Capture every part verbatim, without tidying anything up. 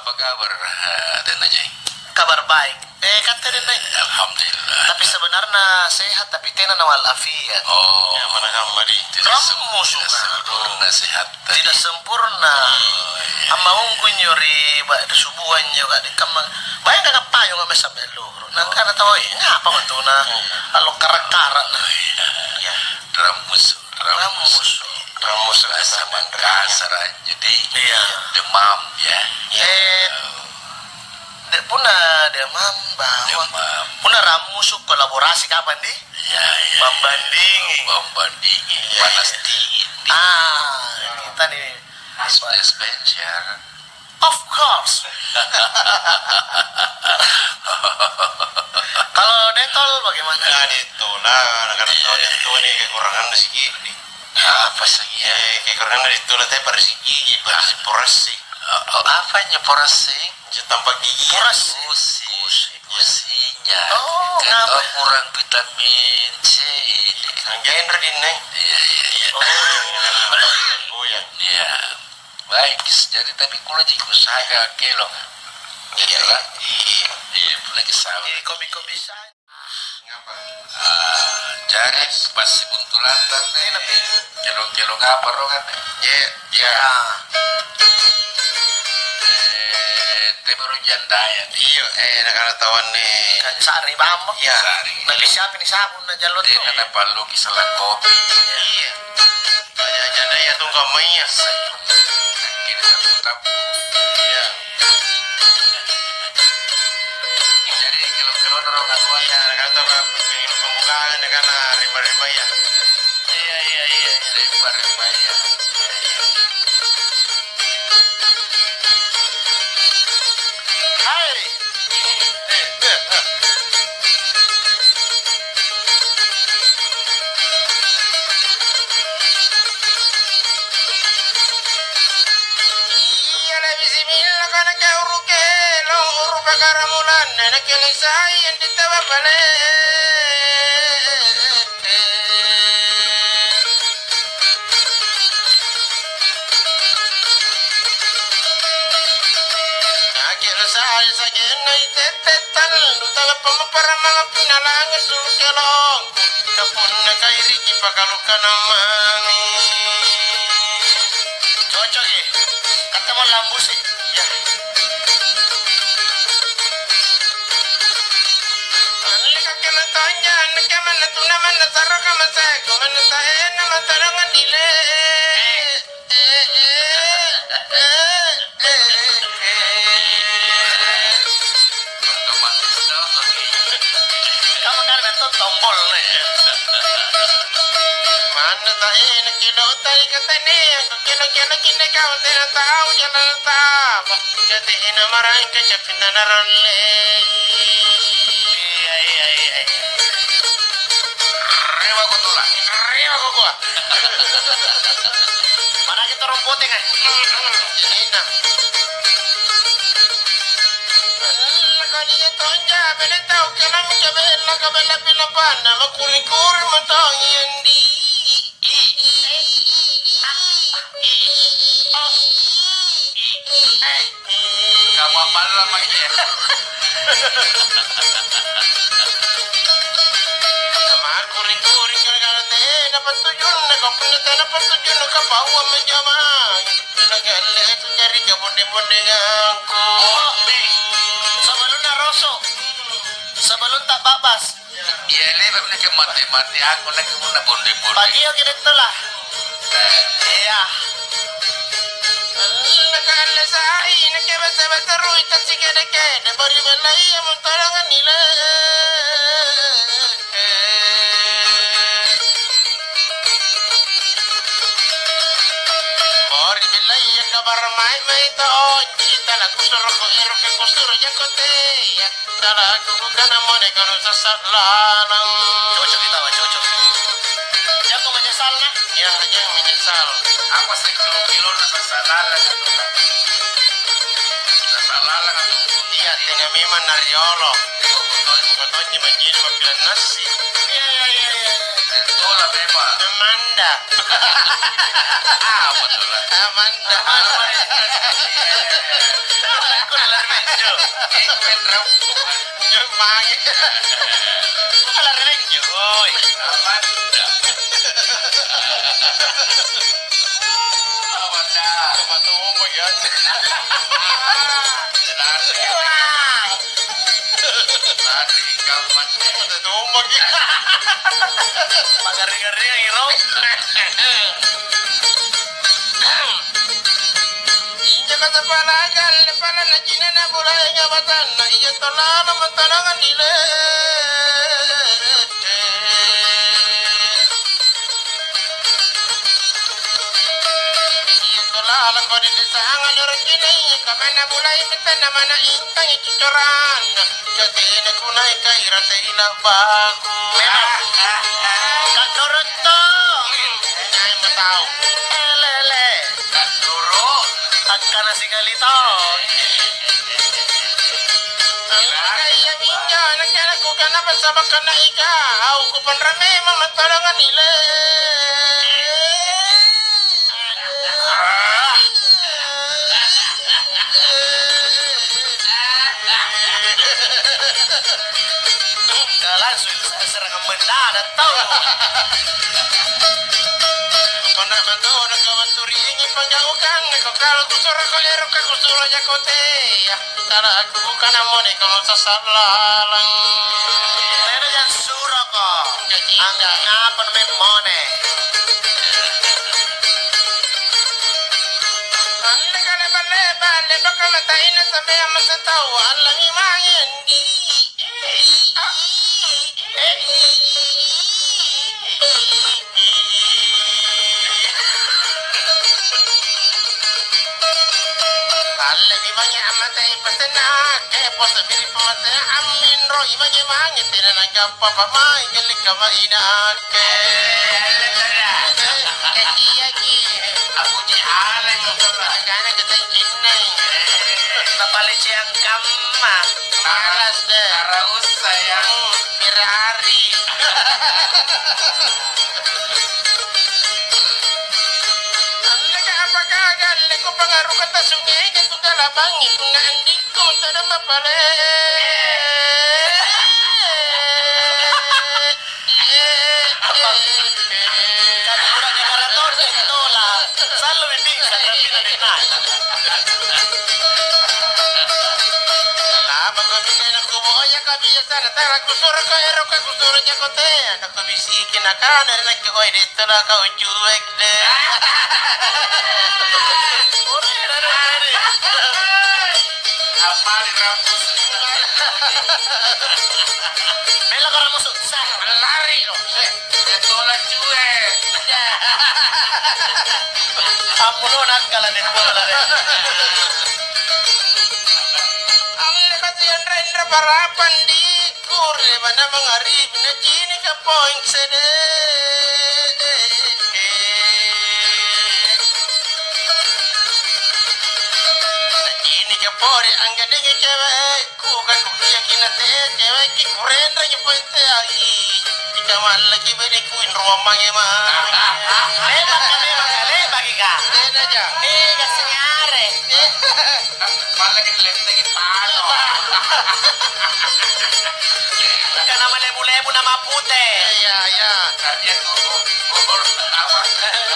Apa kabar, eh, Denno Jeng? Kabar baik. Eh, katte Denno. Alhamdulillah. Tapi sebenarnya sehat, tapi tena nawalafiat. Oh. Ya, mana kamma di? Tidak sempurna sehat tadi. Tidak sempurna. Oh, iya. Amma ungku injo ri ba-, ri subuh injo, Kak, di kamma. Bayangkan apa yo nggak mesa bellu. Nangkana tau, "Eh, ngapa mantuna?" Oh. Allo karak-karak. Oh, iya. Iya. Rammusu, rammusu. Rammusu. Rammusu bahasa Makassar, jadi iya, demam, ya. Iya. Eh, de-, punna demam, bawang. Demam. Punna rammusu kolaborasi kapang, di? Iya, iya. Membandingi. Membandingi, iya, panas dingin, di. Ah, kita nih. Spe-, Spencer. Of course. Kalau Detol bagaimana? Nah, Detol, nah, anak-anak tahu Detol nih kekurangan rezeki nih. Apa sih? Eh, kekurangan Detol, teh, bersih gigi, bersih porasi. Oh, oh, apa nyeporasi? Tampak gigi. Porasi. Gusi, gusinya. Oh, kenapa? Kurang vitamin C ini. Anjain redinne. Iya, iya, iya. Oh. Oh, ya. Iya. Baik, jadi tapi kulo ji usaha kelong. Iya, iya. Iya, lagi sama. Iya, kopi-kopi saya. Ngapa? Ah, jari pas buntulan tadi, kelong-kelong apa ro kan? Iya. Iya. Eh, te baru jandaya. Iya, eh, nakana tawanne. Kan sari bambang. Iya. Sari. Tapi siapa nih sabun na jalur tuh? Dia kena pallu kisalah kopi. Iya. Aja-aja daya tunggang maiya. Iya. Jadi, kilo-kilo dorong karuan. Iya, kata apa, pembukaan dengan riba-riba ya. Iya, iya, iya. Riba-riba ya. Hai. Iya, la bisimilla kana kauru kelong, uru pakaramulanna nakke lessai anditta babbale. Nakke lessai sagenna iteppe tallu, talappamma paramanga punna langi sulu kelong. Kapunna kairiki pakalukanang mami. Cocoki. Katte mo lambusi. Iya. Anne kakkena tonja, anne kamanna tuna manna sarroka maseko, manna taena mataranga dile. Kamu kan betul tombol nih. Manna taena kilo tali katanya, kilo-kilo kina kau tena tahu jalan tapa. Jatihina maraeng kacapinna narallei. Iya, iya, iya, iya. Rewako tula, rewako gua. Mana kita romboteng, eh? Inina. Laka dia tonja, bene tau kenang jabella kabella pilapanna, makuri-kuri matong iyandi. Kamaballa maki. Kamar kuring-kuring gara-gara tena patujunna, kau punna tena patujunna, kapaua majamang. Nagalle tu jari kabonde-bondeangku. Oh, eh. Sebelumnya rosok. Sebelum tak babas. Iya, le'ba' nakke mate-mateangko, nakke punna bonde-bonde. Pagioki Dettola. Iya. Nakallasai, nakke basa-basa rui tasikede-kede, bari balla iya muntolongan nile. Bori bellai kabar mai-mai tonji, tala kusuro ko ero ke kusuro jako te. Tala kukana mone kanu sassa lalang. Cocok kita, Pak, cocok. Jako menyesalna? Ya, jangan menyesal. Apa sih kilo-kilo na sassa lalang? Sassa lalang atau? Iya, tena memang nariolo. Buka tonji majini mapilan nasi. Iya, iya, iya, iya. Tola memang. Manda. Apa tola? Amanda. Apa ya? Penrau. Joi mange. Ala rereng joi. Apa? Awanda. Apa tuh, Pak, ya? Wah. Lari kamar. Ada tuh, Pak, ya. Pagari-gari yang iro. Injo kata palaga, lepala na cinana bulaenga batanna, iya tolano mattanangang nilette. Iya tolano kodi desanga loro cinai, kamana bulai mattanna mana ingkai cucoranna. Jatene kunaika irate ila baku. Memang. Kadoro to. Nai matau. Elele. Kadoro. Akkana sikali to. Angkaya minjo, nakana kukana pasabakana ikau, kupanra memang matolongan ile. Ka langsung serangan mendadak tau. Punna batona kabatturingi panggaukang, ko kalau kusuro ko ero ka kusuro jako tea. Tala aku bukan mone kalau sasar lalang. Tena jang suroko. Angga ngapa memmone? Anne kale balle balle bakal taina sampai amat setau allangi main. Allemi mange ammatei pasenna, kepo sabiri pamate amminro imaje mange tena nanggappa pamai gelli kama inake. Kaciaki. Aku ji alai. Kana kita jinai. Tapaleceang kamma. Malas deh. Ara ussa ya. Berari. Alleka apakah galleko pangaruka tasungega tu kalabangi punna andikku todong mapale. Kati kurang jagara todong tola. Sallo mi pingsan rapina denna. Apa kau bisa nak kuboya kau biasa datang aku suruh kau ero kau suruh jago teh. Anak kau bisikin nakana ri nakke oi detto na kau cuek deh. Ore na ore. Apa di ramus? Bella kau ramus. Lari lo. Setola cuek. Ampulo nakkala deh pola deh. Alle batu yang rendra barapan di kure mana mangaribi na cini ka poeng sede. Na cini ka pore anggadenge cewek. Kuka kukiaki na te cewekki kurenreki poeng teai. Jika mallaki bene kuin ruang mange mange. Le'baka memang, le'baki ka. Beda ja. Iya, singare. Mallaki lettengi pano. Bukan nama lebu-lebu, nama pute. Iya, iya. Tadi itu bubur apa?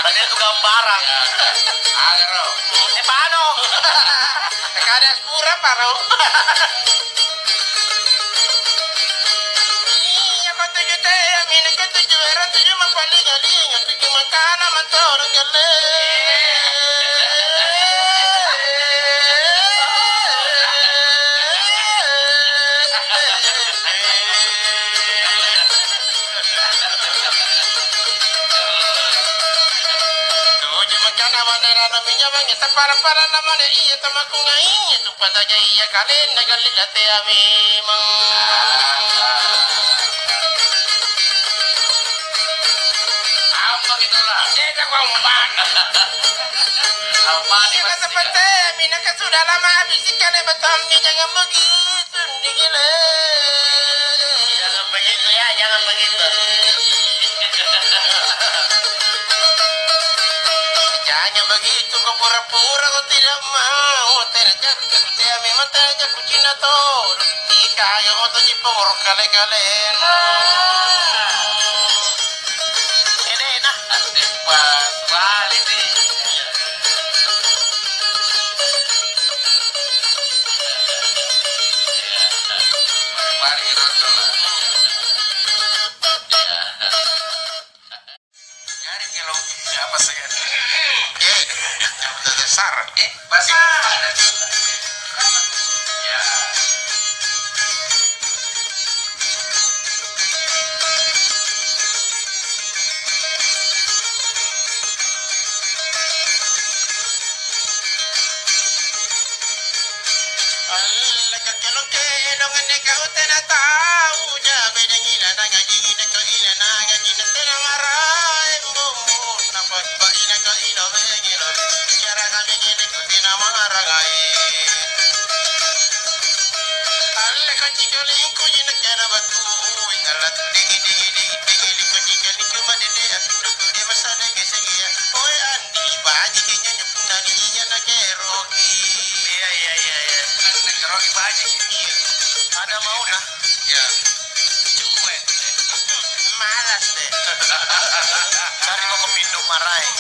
Tadi itu gambarang. Agaro. Eh, pano. Kada Pura paro. Iya, matuju tea, mineka tuju ero, tuju mapalinga-linga, tuju makana mantoro gelle. Tuju makana manera na minyamang, tapara-para na mane iya tamakungai, tu Pataja iya kalenna galli latea memang. Apa gitu lah? Cek aku umpan. Apa nih? Iya, kata pete, minaka sudah lama habis ikan ya, betambi, jangan begitu, digile. Jangan begitu ya, jangan begitu. Jangan begitu, kau pura-pura kau tidak mau, tidak jatuh, tidak memang. Teja kucina todong, ikaya otoji pongoro kale-kalena. Elena. Ante pa-, bali di. Iya. Iya. Bali di rondo lah. Iya. Jari, kalau siapa saya? Eh, yang betul-betul syarat. Eh, masih ada. Ya. Alleka kelong-kelong anne kau tena tauja, bedangi lanangaji, inaka ilanangaji, na tena maraeng bombo, na pa'ba'ina ka ila bengelo, bicara kami gini ko tena marangai. Alleka cikalingku jina kena batu, ingala tu dingi, dingi, dingi, dingi, liko cikalingku madede, api duku dia masa dege segia. Oe, Andi, bajiki nyanyi punna nia nakeroki. Iya, iya, iya, iya. Nakeroki baji. Iya. Ada mau'na. Iya. Cuek deh. Malas deh. Cari mako pindu maraeng.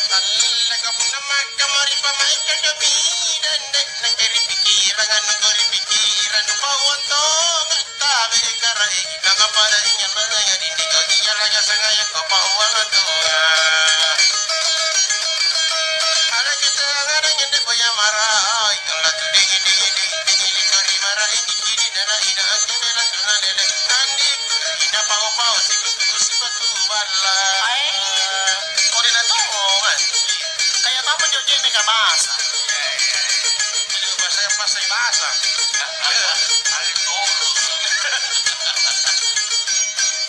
Alleka punna makkamari pamaika dobi dende, nakeri pikirang anu kori pikirang nu pau tonga. Tabe karaeng, nakapada injo nanya dindika, iya laga sangaya kapauanga tonga. Ada kita ada nyende boya marai, kala tu dingin, dingin, dingin, dingin, liko ri marai, dingin, dana ina, angke bela tuna lele, andi, ina pau-pau, sikutu, sikutu, balla. Ae, kau di na tonga. Kayak apa joknya mega bahasa? Iya, iya, iya. Jadi bahasa yang pas saya bahasa. Iya.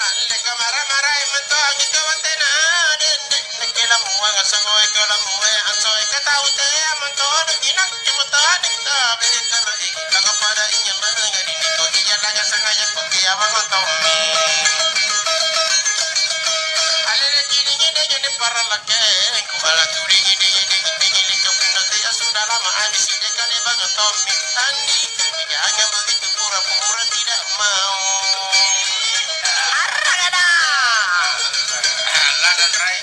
Aneka mara-maraeng mento anjo tena dende, nakke lamuang assangoe kau lamuang ansoe katau tea mento deki nakke mento deki tabe karaeng, laga pada injo manga dindiko iya laga sangaya kote awang tommi. Alele kini gede gede parallakeng, ku bala tu dingin dingin dingin dingin lika punna tea sudah lama habis ide kale banga tommi. Andi, jangan begitu pura-pura tidak mau. Arragada. Ladan rai.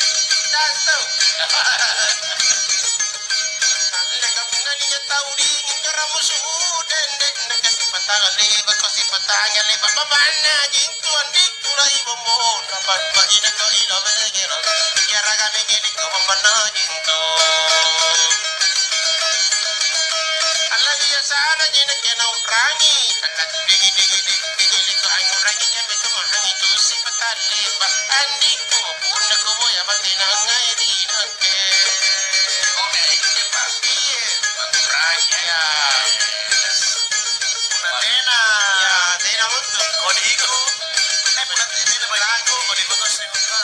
Tantu. Leka punna nia tau dingin karamu su dende, nakasipatang leba, kosipatang leba, babanna jintu andi. Tulai bombo, dapat bajinaka ila bengera, kiaraga bengene kau bombanna jintu. Alla biasana jinaka nau'rangi, alla tu dingi, dingi, dingi, dingi, lika angu'rangi jambe tu mahangi tu sipatalle, ba, andiku, punna kuboya batena ngai dinang. Oke. Iya. Iya. Punna tena. Iya, tena untu. Kodiku. Eh, punna te-, tena balaku, kodiku to semua.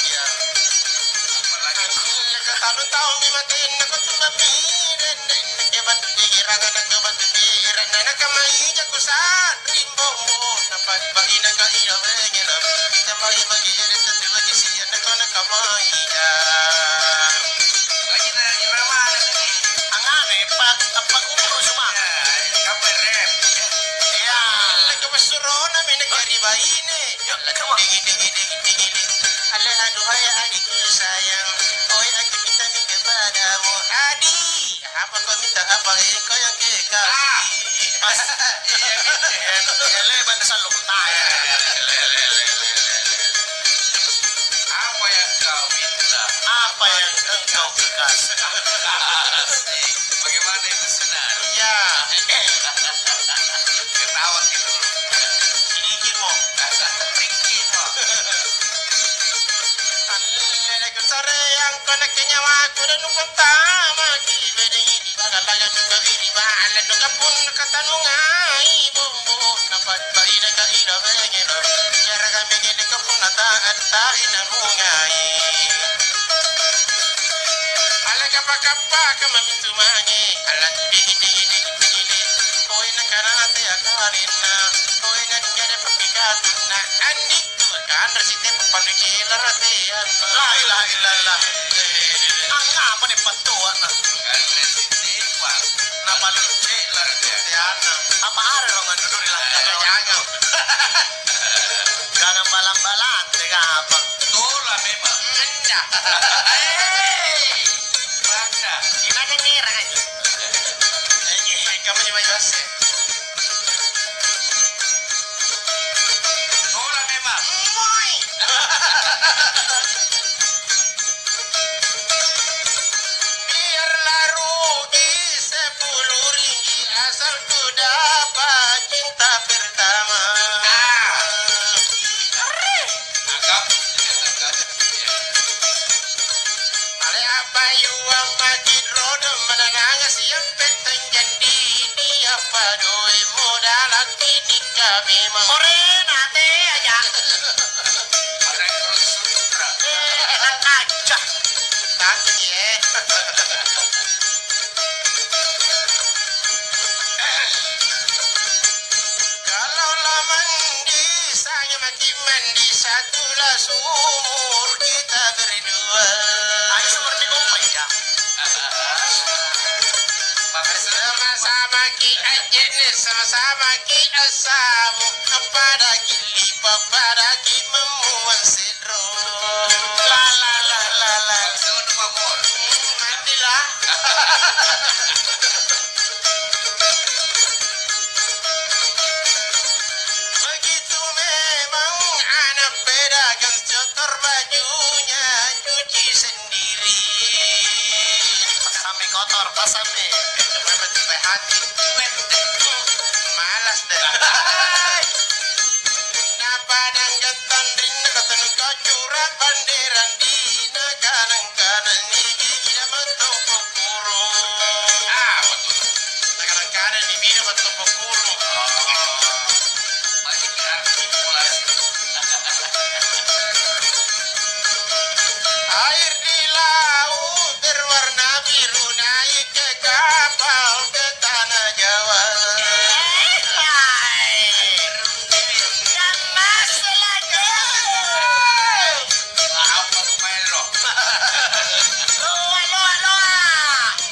Iya. Apalagi. Iya, katalu taungi matenna, kau cuma piden, den, ke batu pikiran, anak ke batu pikiran, anak kemai jago sa'ring bombo. Nampa ba'inaka ila bengela, tambai bagi ere tette bagi sia nakana kamaija. Bagi na ira mana tadi? Angane pa, apa kuburu sumanga. Apa rem? Iya. Alla kapassurona mene kari baine. Iya, kama. Digi, digi, digi, digi, digi. Alla aduhai adikku sayang. Oi aku cinta kepadamu, Adi. Apa kau minta apa, eh, kau yang ke kau? Ah, pas. Iya, iya, iya, lebar sallo kutanya. Le, le, le, le, le, le. Apa yang kau minta? Apa yang engkau kekasih? Asik. Bagaimana itu, Sunan? Iya. Ketawa gitu. Sedikit mo. Sedikit mo. Allele kusareang ko nakke nyawaku dan nukuntamaki bedengi di baga-baga nukabiri ba'la nukapunna katanungai bombo napatbaina kaina bengena cara kambengene kapunna ta'atta inarungai. Alla kappa-kappa kamami tumange, alla tu digi-digi-digi-digi, pokokna kana tea kalinna, pokokna ninjare pappikatunna, andikku kanre sitepa pallu cilarateang. La ilaha illallah. Angngapa ne pattoa? Memang. Morena te aja. Ada yang terus sutra. Eh, enak aja. Tapi, eh. Kalau la mandi, saya maki mandi satu la sumur kita berdua. Ayo, seperti kompak, ya. Sama-sama ki anjene, sama-sama ki asabu, pada ki lipa, pada ki memmuang sedro. La, la, la, la, la. Mandilah. Begitu memang anak pedagang, setor bajunya cuci sendiri. Sampai kotor, pasang deh. Sampai hati. Malas deh. Napadang gantang rinna katunu kacura panderang dina kanang-kanang gigi-gigi damatto pokoro. Ah, betul. Kadang-kadang nibina battu pokoro. Oh. Banyak arti pula. Air di laut berwarna biru naik ke kapal ke tanah Jawa. Apa sumaero? Loa, loa, loa.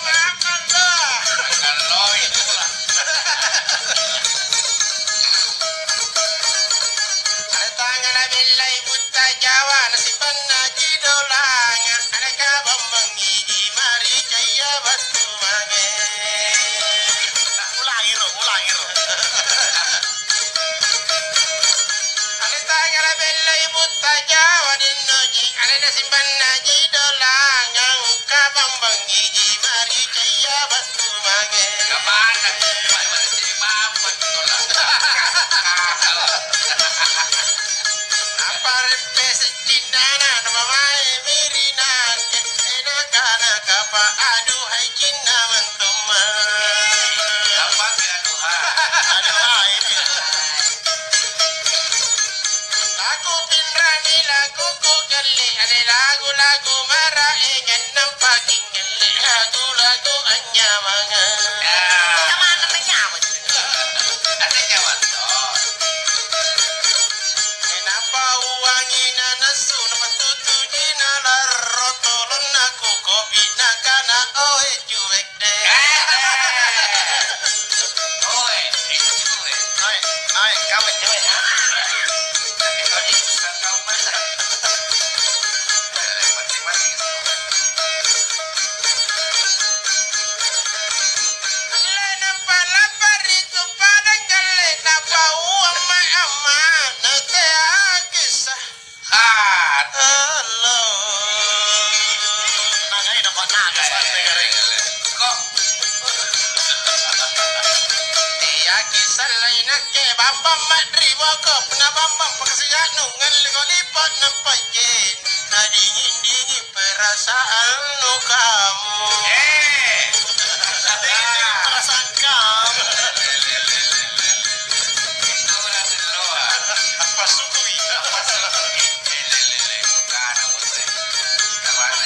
Mamang loa. Kalloi pula. Ada tangala bellai butta Jawa, nasipanna jidolanga. Ada kabambang gigi mari caya battu mange. Ulangi ro, ulangi ro. Anetangala bellai butta Jawa dennoji, alena simbannaji dolangang, kabambang gigi maricaya battu mange. Kamanna, simampa dolang. Apa reppe sejjinnana, namamae mi ri nakke, enakana kapa, aduhai cinna mantomma. Apa mi aduhai? Aduhai. Lagu pinrangi, lagu kukalli, ale lagu-lagu maraengang nampaki kelle, lagu-lagu anyamanga. Ya. Kamana tanyamang? Ada nyawa to. Nampa uangi nanassu, napattutuji nalarro tolonna kukopi, nakana, "Oe, cuek." Oe, itu cue. Oe, oe, kamu cue. Tapi kau di pusat kau mana? Mati-mati. Lena pala paritu padang galle napau amma-amma na tea kisah. Hat. Halo. Nagai dapat naga santai gareng. Kok? Tiaki sellai nakke bambang madri boko, punna bambang pakasianu ngalle ko lipo nampa jen. Na dingin-dingin perasaannu kamu. Eh. Perasaan kamu. Pasutui.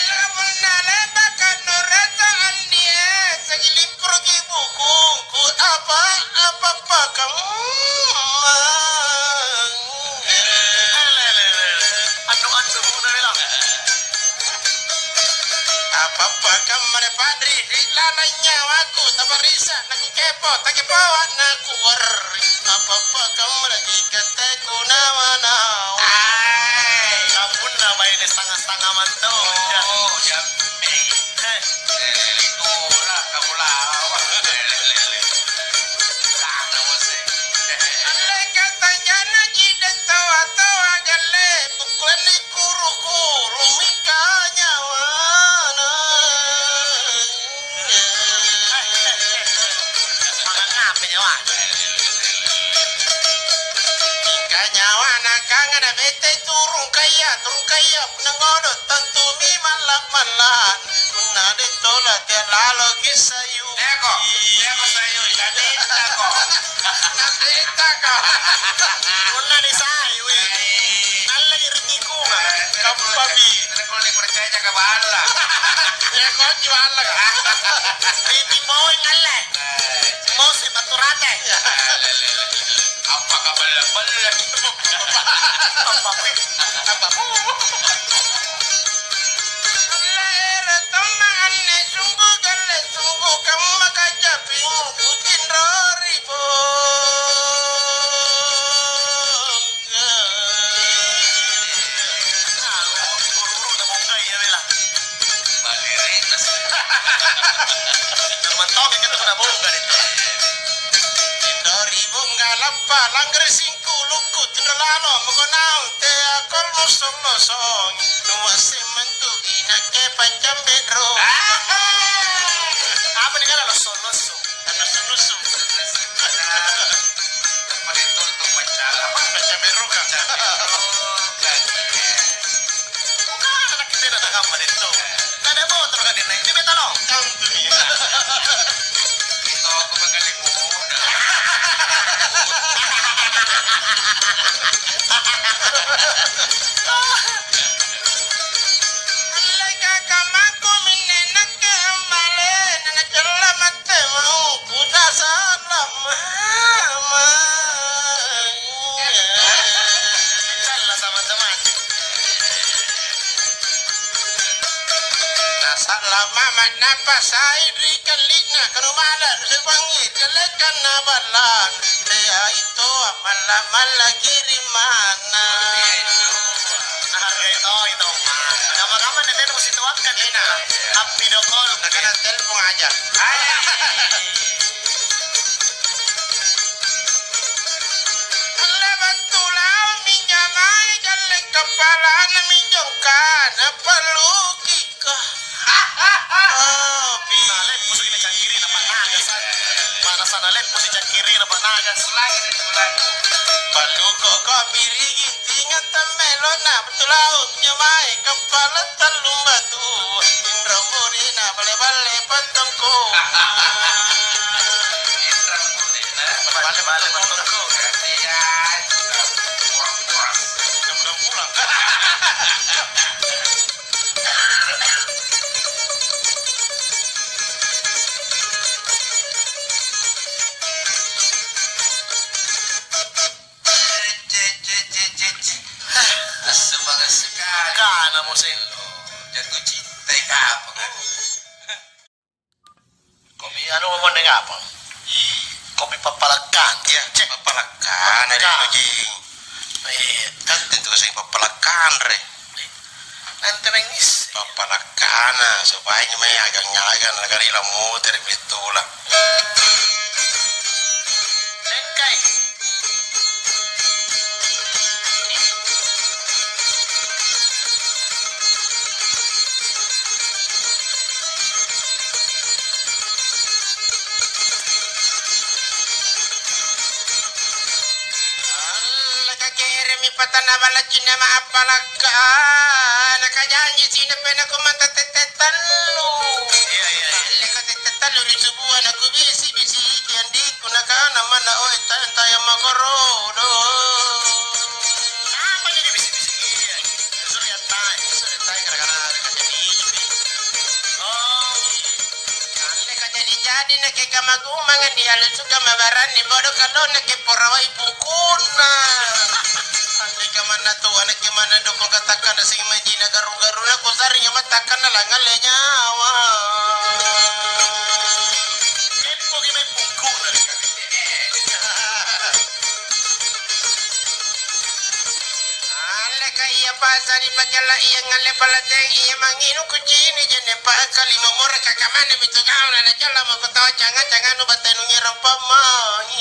Lamunna le'baka nurasa annie, sagili Rugi bukungku apa, apa-apa kammang. Anu-anu muna bela. Apa-apa kammana padri, ri laleng nyawaku, taparisa, nakukepo, takepoa, nakuwerri. Apa-apa kammana ikatte kunawa-nawa. Ai. Sampunna baine stanga-stanga mantong. Oh, jam. Eh. Eh, lili ora, kabulawa. Lele, lele. Sana mesti. Andai katanya naji dan toa-toa galle, pukulan di kuru-kuru mika nyawana. Mangang apa nyawana? Mika nyawana kang ada bete turung kaya, turung kaya. Nangodo tantumi malla'-malla', punna detto latiang laloki sayu. Eko, eko sayui, natettako. Natettako. Punna nisayui, nalleki ri tikunga. Kampami. Kalau dipercaya jaga balla. Eko anjo balla. Ri timoi ngalle. Mosi battu rate. Apa kabella-bella? Apa? Apa? Laere tomma anne sunggu galle, sunggu kamma kacaping kucinro ri bongka. Baliring. Memang toki kita pernah bongka itu. Cinro ri bongka lappa langgere singkulukku, tinro lalo mako naung tea kol mosong-mosong. Nuasseng mentuki nakke paccambe ro. Apa nikana losso-losso? Losso-losso. Pakai toto paccala. Paccambe ro ka. Paccambe ro ka. Bukan anak kita datang apa deh tuh? Tanda motor kan dia naik di metalong. Tantumi. Itu aku bakal dibunuh. Alleka kamakku minne nakke ammale, nanacalla matte mau kudasa lama. Calla sama-sama. Nasa'la mama napasai ri kalli'na, kanu mala ri bangngi, dallekkanna ballang. Teai toa malla-mallaki ri manna. Hargai toi tau. Kamma-kamma na tena musitoakkang. Tena. Appido call. Nakana telpon aja. Hai. Alle battu laomi jamai, jalle kappalana minjo kana pallukika. Oh, pi. Naleppusuki na cangkirina, Pak Nagas. Manasa naleppusi cangkirina, Pak Nagas. Palluko kopi ri gintinga tammelona, battu laomi jamai, kappala tallung batu. Inrong burina, balle-balle pattongko. Bale-bale mantongko. Iya, sudah pulang-pulang. Semangat sekali. Kana mo sello. Jatuh cinta kapang. Kopi anu mo mondeng apa? Kopi pappalakkang, ya. Cek. Pappalakkang, ada di Pappalakkang. Kucing. Iya. Kan tentu kasih pappalakkang, re. Nanti main isi. Pappalakkana, supaya nyamai agang-agang, na kari la motor, bettula. Lengkai. Alleka keremi patanna bala cinna ma appalakka, nakajanji cinna penako mata tette tallu. Iya, iya, iya. Alleka tette tallu ri subua nakubisi-bisiki andikku nakana manna oe ta-, tayang makorodo. Apa jadi bisi-bisi iya? Suri attai, suri attai gara-gara ada kacamata. Oh. Kalle kajadi-jadi nakke kamagumanga nialle suka mabaranni bodo kallona ke porawai pungkunna. Andai kamanna toa nakke manna doko katakkana sing majina garu-garuna kusarring mattakkana langalle nyawa. Keppoki mai pungkunna. Alleka ia pasa nipakella ia ngalle palateng ia manginung kucini jenne pakalima mora kakamana mitu gauna na jalla mako tau canga-canganu batenu nyerang pamai.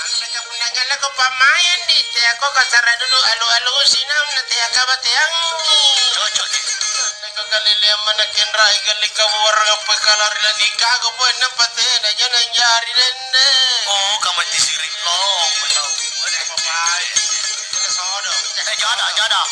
Alleka punna jallako pamai andi teako kasara dulu alu-alu sinam na teaka bateangi. Cocok. Kaleleang mana kenrai galle kabuarang apa kalari lani kago poe nampa tena jana jari dende. Oh, kamati sirik lo. Sodo. Eh, jodoh, jodoh.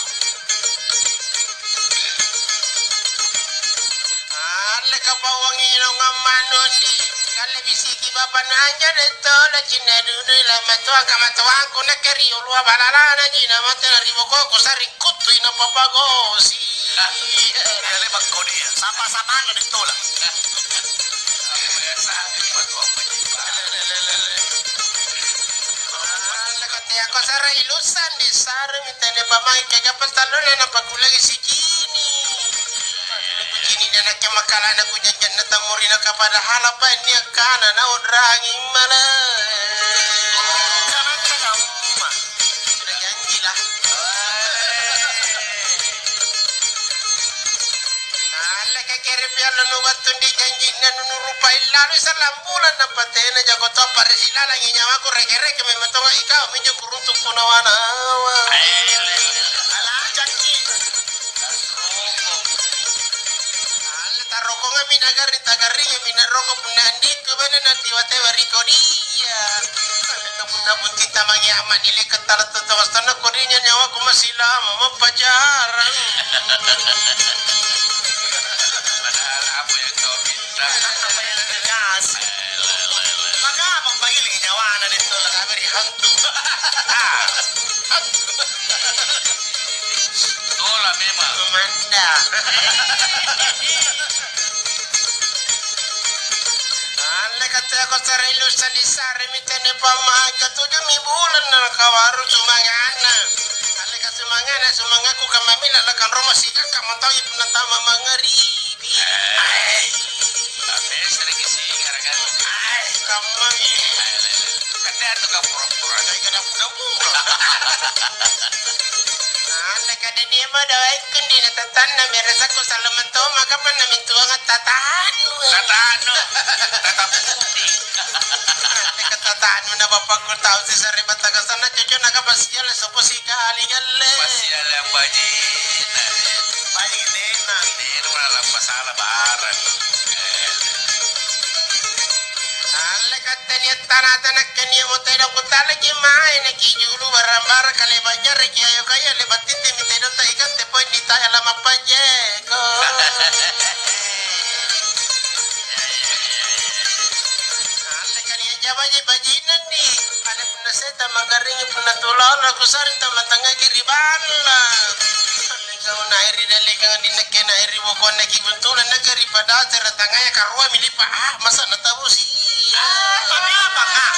Pawangi nongang manusi, kalle bisiki bapa nanja detto, la cinna dudui la matoang kamatoangku nakke ri olua balalanaji na mate na ri bokoko sari kuttui na papagosi. Iya, iya, le bakko dia. Sapa-sapana dettola. Biasa, matoang. Alla kateako sarai lussang disaremi tene pamae kega pasallona napakulagi sicini. Kucini dan nakke makalana kujanjanna tammurina kapadahal apa nia kana na odrangi mala. Sudah janji lah. Alle kakere piallo nu battu di janjinna nu nurupai lalu sallang bulan nampa tena jako toppa ri silalangi nyawaku reke-reke memang tonga ikau minjo kuruntuk kunawa-nawa. Alajakki. Alle tarokongami nagarring tagarringami naroko punna andikku bene natiwa-tewa ri kodia. Punna bunting tamangi amma' nilekang tala totto wastanna kodinya nyawaku masilama mappajarang. Padahal apa yang kau minta? Apa yang dikasih? Maka apa pagili nyawana deh tuh? Kaberi hantu. Tola memang. Manda. Alle kateako sare lusa di sare mitene pamaka tujumi bulan na kawaru sumangana. Alle kasumangana sumangaku kamamila lakang roma sikaka montoi punna tama mangaribi. Ai. Tapi seriki singara kan. Ai, kammami. Kande anu kapura-pura. Ai kada pura-pura. Anne kadania ma doekku ndi na tatanna meresakku sallo mentoma kapanna mintuang tatannu. Tatannu. Tataputi. Anne ka tatannu na bapakku tau sisare battakasanna cocok na kapasiala sopo sikali galle. Pasiala bajina. Baji tena. Tena malah lampa sala barang. Alle katte nia' tanata nakke nia' mo tedong kutalleji mae nakijulu barang-barang kale bajjareki ayo kaya le battittimi tedong ta ikatte poeng ditaya lamappajeko. Alle kania jabaji bajinanni. Pada punna seta manggaringi punna tulolo kusarring tau matangngaki ri balla. Kau nairi dallekangan di nakke nairi bokonna ki buntulan nakke ri padasera tangaya karuami lipa ah masa na tabusi. Ah, apa, apa, ah?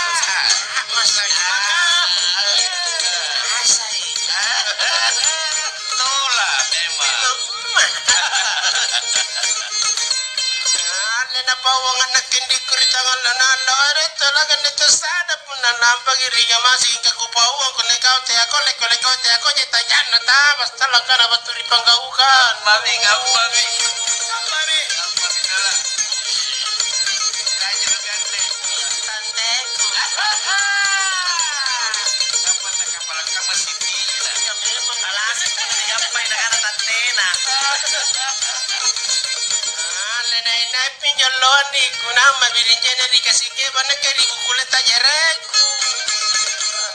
Masa ah, masa tola memang. Anne napauang nakke ndikku ri tangallo nallo are tolaga nette sada. Punna lampaki ri kamasi, ingka kupauang, kunni kau teako, leko-leko teako, jetta janna taba, sallang kana battu ri panggaukang. Gappami, gappami. Gappami, gappami, Dola. Tanteku. Kapala-kapala kamasi pila. Iya, memang. Alas, digappai nakana tantena. Ah, lenai-nai pinjo loang ri kunamma biring je'ne' ri kasike banna ke ri bukkuletta jerekku.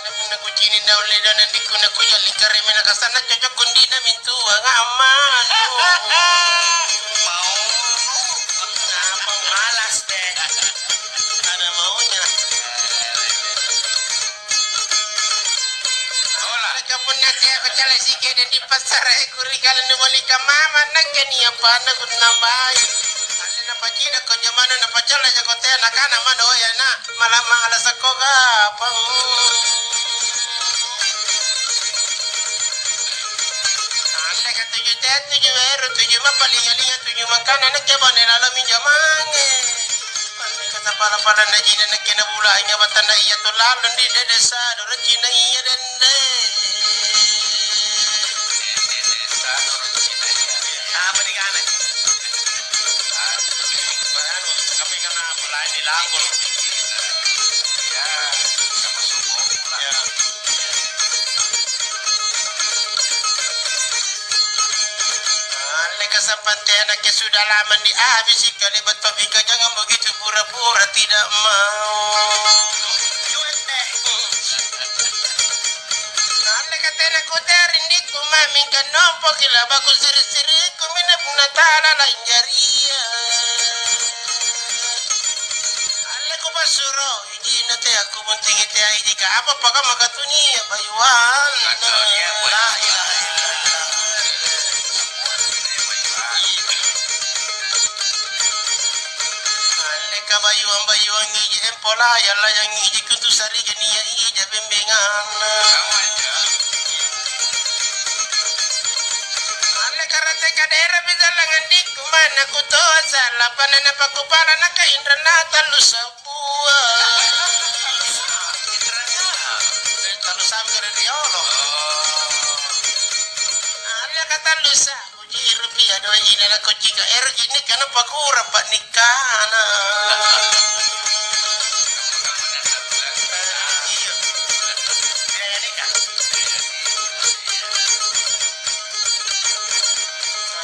Punna kucini' naung ledona dikku nakujalli kareme nakasanna cocok kondina mintuanga amma. Mau. Apa malas deh. Ada maunya. Nakke punna teako cala sikede di passareku ri kale nuboli kamama nakke nia' panna kunnambai. Alle napacina konjo mano napacalla jako tea nakana mano oya na malama alasakko kapang. Alle katuju tea tuju ero tuju mapalinga-linga tuju mangkana nakke bone lalo minjo mange. Mika sapala-palanna jina nakke nabula hanya batanna iya to lalong di dede sado rancina iya dende. Apa dikanai? Kami kana mulai di lambung. Ya, sama semua. Ya. Anne kasampang tena ke sudah lama dihabisi kali betul mika jangan begitu pura-pura tidak mau. Anne katena kota rindikku mami kan nompo kila baku siri-siriku mina punna tala lanjaria. Ro, ijinna tea kubuntingi tea iji ka apa pakamma katunia bayuang. La ilaha illallah. Alleka bayuang-bayuang iji empo layang-layang iji kuntu sarija nia ija bembenganna. Alleka rate kadera misallang andikku mana kutoa sala panana pakupala nakainranna tallu sabua. Tallu sabu ri riolo. Alleka tallu sabu. Uji rupia doe ina na kocika ero jinni kana pakura pa nikkana. Iya.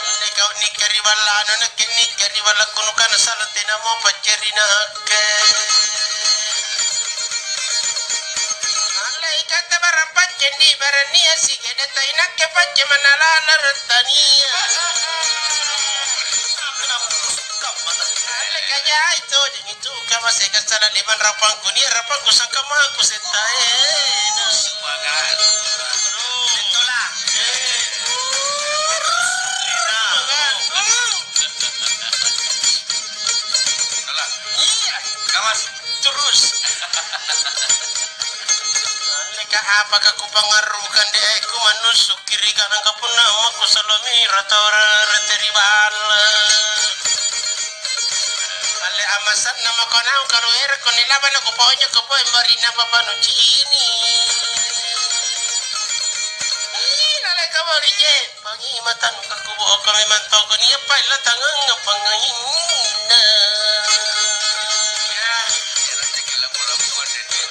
Alle kau nikka ri balla'nu, nakke nikka ri ballakku, nukana sala tenamo pacceri nakke. Alle ikatte barang pacceng di barang nia sikede tai nakke pacceng manna lalaro tania. Alle kajai tojeng itu kamase kasala leman rapangku nia rapangku sangkamangku settaena. Iya. Kamas terus. Naleka apaka kupangarru kande ku manusukki ri kanang kapunna mako salomira tau rete ri balla. Alle amasanna mako naung kalu ere ko nilaba na kupojo ko poe barina papanu cini. Ih, naleka bori je. Pangi matang kakubo oka memang toko nia pai latangang pangainna. Ya, rezeki lampu-lampuan dan dia.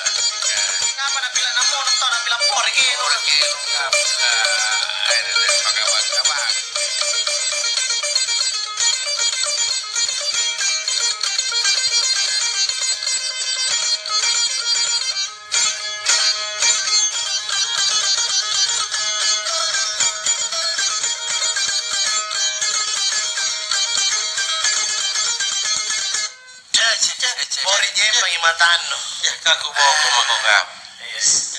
Ya. Ngapa na pila namo nonton na pila pore ke? Pore ke, ngapa? Ayo, deh, pakai abang, abang. Pori jempangi matannu. Ya, kaku boko mako kap. Yes.